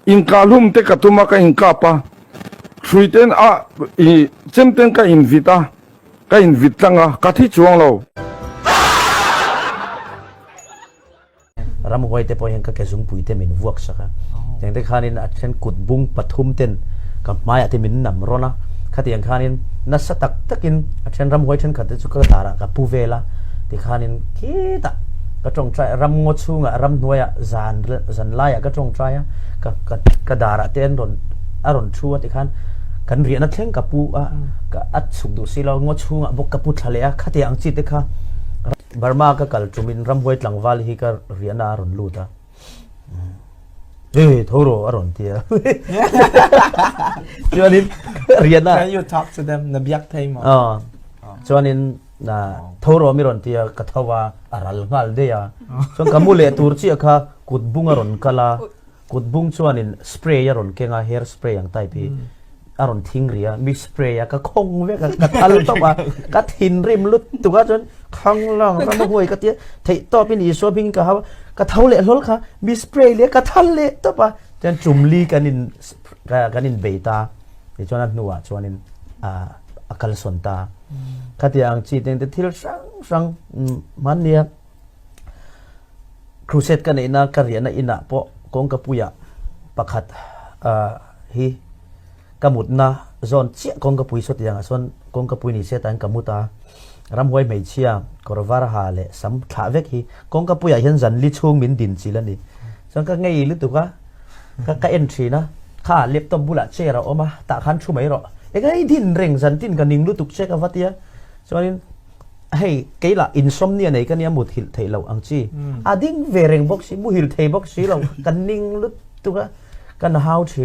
Inkahlum te ka tum a, ka inkap a, hrui ten a i chem ten ka invit a, ka invit tlang a, ka thi chuang lo. Ramhuai te pawh hian ka ke zungpui te min vuak sak a, tiang te khanin a then kut bung pathum ten ka hmaiah te min nam rawn a, khatiang khanin nasa tak takin a then ramhuai thenkhat te chu ka darah ka pu vel a, tikhanin khitah ka tawngtai ramngaw chhungah ramhnuaiah zan zan laiah ka tawngtai a, ka ka ka darah te an rawn a rawn thu a tikhan kan riahna thleng ka pu a, ka a chhuk duh si lo ngaw chhungah bawk ka pu thla leh a, khatiang ang chi te kha Burma ka kal tumin ramhuai tlangval hi ka riahna a rawn lut a. Hey, tho rawh a rawn ti a. Chuanin riahna Can you talk to them? Na biak thei maw? Ah. Chuanin na tho rawh mi rawn ti a, ka tho a, a ral nghal daih a. Chuan ka mu leh tur chiah kha kut bung a rawn kal a. Kut bung chuanin spray a rawn keng a, hair spray ang type hi a rawn thing ri a, mi spray a, ka khawng vek a, ka thal tawp a, ka thinrim lutuk a, chuan khang lang ram a huai ka tia, theih tawpin Isua hmingin ka hau a, ka tho leh hlawl kha, mi spray leh ka thal leh tawp a, chuan tumli kan in kan in bei ta, tichuan a hnuah chuanin a kalsawn ta. Khatiang ang chi te thil hrang hrang hmannia. Crusade ka neihna ka riahna inah pawh kawngkapuiah pakhat hi ka mutna zawn chiah kawngkapui sawtiangah sawn kawngkapui ni se tain ka mut a, ramhuai hmeichhia kawr var ha leh sam thlah vek hi kawngkapuiah hian zan li chhung min din chilh a ni. Chuan ka ngei lutuk a, ka ka en thin a, kha laptop bulah chair a awm a, tah khan thu mai rawh. Eng ai din reng zan tin ka ning lutuk che ka va tia. Chuanin Hei, kei lah insomnia nei ka nia muthilh theih loh ang chi. A ding ve reng bawk si, muhil thei bawk si lo, ka ning lutuk a, ka na hau thin.